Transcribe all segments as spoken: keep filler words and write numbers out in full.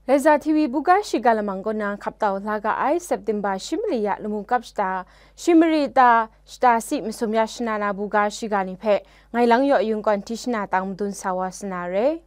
Laiza T V buga shiga lamang kaw na hkap tau la ga ai September shi mali ya lamu kap shata, shi mari ta shata si masum ya shana na buga shiga ni hpe ngai lang yaw yung kawn tishna tang madun sa wa sana re.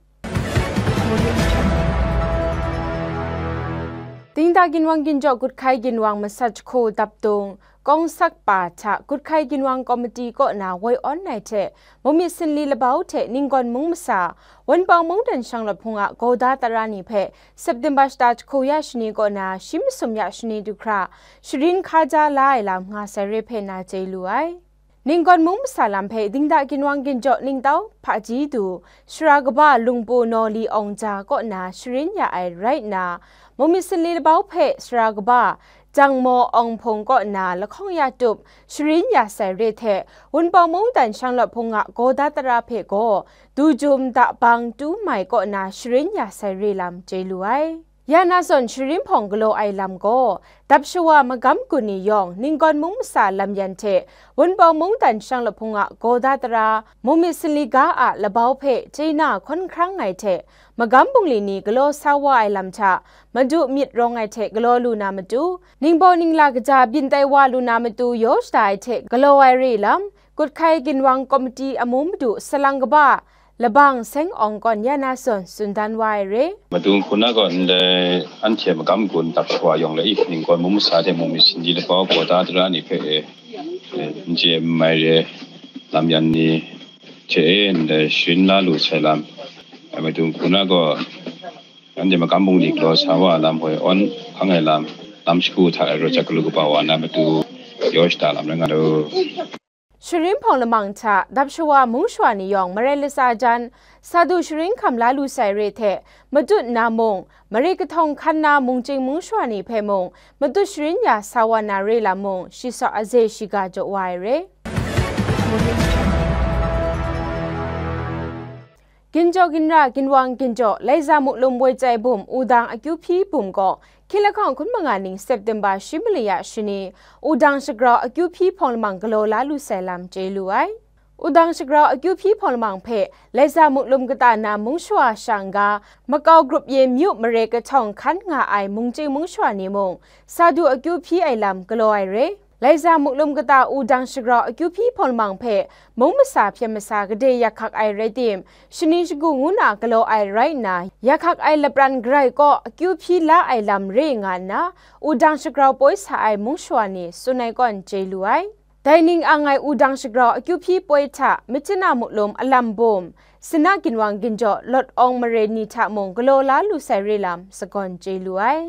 Dingda ginwang ginjaw gut hkai ginwang masat jahku dap dung, kawng sak pa hta gut hkai ginwang komiti kaw na woi awn ai hte, mumit sinli labau hte ninggawn mung masa, Wunpawng mungdan shanglawt hpung a gawda tara ni hpe September shata jahku ya shani kaw na shi masum ya shani du hkra, sharin hkaja la ai lam nga sai re hpe na chye lu ai. Ninggawn mung masa lam hpe dingda ginwang ginjaw ningtau hpaji du, sara kaba lungpu naw li awng ja kaw na sharin ya ai rai nna, mumit sinli labau hpe sara kaba jangmaw awng hpung kaw na lahkawng ya tup sharin ya sai re hte, Wunpawng mungdan shanglawt hpung a gawda tara hpe gaw, du jum da bang tu mai kaw na sharin ya sai re lam chye lu ai. Ya na zawn sharin hpawng galaw ai lam gaw, dap shawa magam gun ni yawng ninggawn mung masa lam yan hte, Wunpawng mungdan shanglawt hpung a gawda tara, mumit sinli ga a labau hpe chye na hkawn hkrang ai hte, magam bungli ni galaw sa wa ai lam hta, Madu myit rawng ai hte galaw lu na matu, ningbaw ningla kaja byin tai wa lu na matu yaw shada ai hte galaw ai re lam, gut hkai ginwang komiti amu madu salang kaba, Labang Seng Awng kawn ya na zawn tsun dan wa ai re. Madu Nkuna gaw ndai anhte magam gun dap shawa yawng le i, ninggawn mung masa hte mumit sinli labau gawda tara ni hpe e, e, n chye n mai re, lam yan ni hte e ndai sharin la lu sai lam, e, Madu Nkuna gaw anhte magam bungli galaw sa wa lam hoi awn hkang ai lam, lam shagu hta e raw jat galu kaba wa na matu yaw shada lam rai nga lu. Sharin hpawng lamang hta dap shawa mung shawa ni yawng marai latsa jan, sa du sharin hkam la lu sai re hte, matut nna mung, mare kahtawng hkan na mungchying mung shawa ni hpe mung, matut sharin ya sa wa na re lam mung, shi saw aze shiga jaw wa ai re. Ginjaw ginra ginwang ginjaw, Laiza Muklum Woi Chyai Bum, Wudang Akyu Hpyi Bum gaw, hkying lahkawng hkun manga ning September shi mali ya shani, Wudang Shagrau Akyu Hpyi hpawng lamang galaw la lu sai lam chye lu ai. Wudang Shagrau Akyu Hpyi hpawng lamang hpe, Laiza Muklum kata na mung shawa sha n-ga, Makau grup yin myu mare kahtawng hkan nga ai mungchying mung shawa ni mung, sa du akyu hpyi ai lam galaw ai re. Laiza Muklum kata Wudang Shagrau Akyu Hpyi hpawng lamang hpe mung masa hpyen masa gade yak hkak ai rai tim, shani shagu ngu na galaw ai rai nna, yak hkak ai lapran garai kaw akyu hpyi la ai lam re nga nna, Wudang Shagrau poi sa ai mung shawa ni tsun ai kawn chye lu ai. Dai ning ang ai Wudang Shagrau Akyu Hpyi poi hta, Myitkyina Muklum Alam Bum, Sina Ginwang Ginjaw Lawt Awng mare ni hta mung galaw la lu sai re lam sagawn chye lu ai.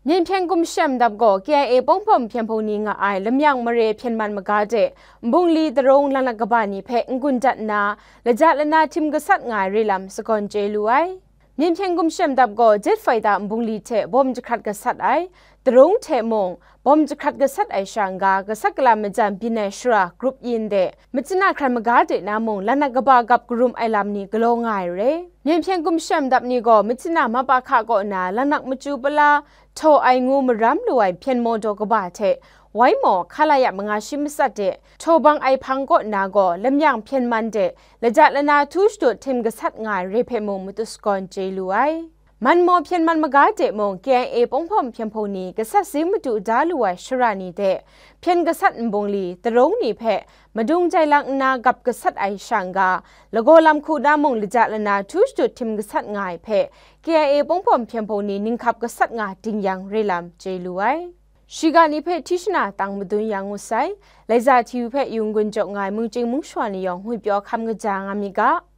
Myen hpyen gumshem dap gaw K I A Pawng Hpawng Hpyen Hpung ni nga ai Lamyang mare hpyen man maga de, nbungli darung lanak kaba ni hpe n-gun dat nna, laja lana htim gasat nga ai re lam sagawn chye lu ai. Myen hpyen gumshem dap gaw Jet Fighter nbungli hte bawm jahkrat gasat ai, darung hte mung, bawm jahkrat gasat ai sha n-ga, gasat kalam majan byin ai shara grup yin de, Myitkyina hkran maga de na mung, lanak kaba gap karum ai lam ni galaw nga ai re. Myen hpyen gumshem dap ni gaw Myitkyina Mapakha kaw na lanak machyu pala htaw ai ngu maram lu ai hpyen maw daw kaba hte, wai maw, hkalaya manga shi matsat de, htaw bang ai hpang kaw na gaw, Lamyang hpyen man de, laja lana htu shadut htim gasat nga ai re hpe mung matut sagawn chye lu ai. Man maw hpyen man maga de mung K I A Pawng Hpawng Hpyen Hpung ni gasat zing madu da lu ai shara ni de, hpyen gasat nbungli, darung ni hpe madung jai lang nna gap gasat ai sha n-ga, lagaw lam hku na mung laja lana htu shadut htim gasat nga ai hpe, K I A Pawng Hpawng Hpyen Hpung ni ninghkap gasat nga ding yang re lam chye lu ai. Shiga ni hpe tishna tang madun ya ngu sai. Laiza T V hpe yung gun jaw nga ai mungchying mung shawa ni yawng ngwi pyaw hkam kaja nga mi ga.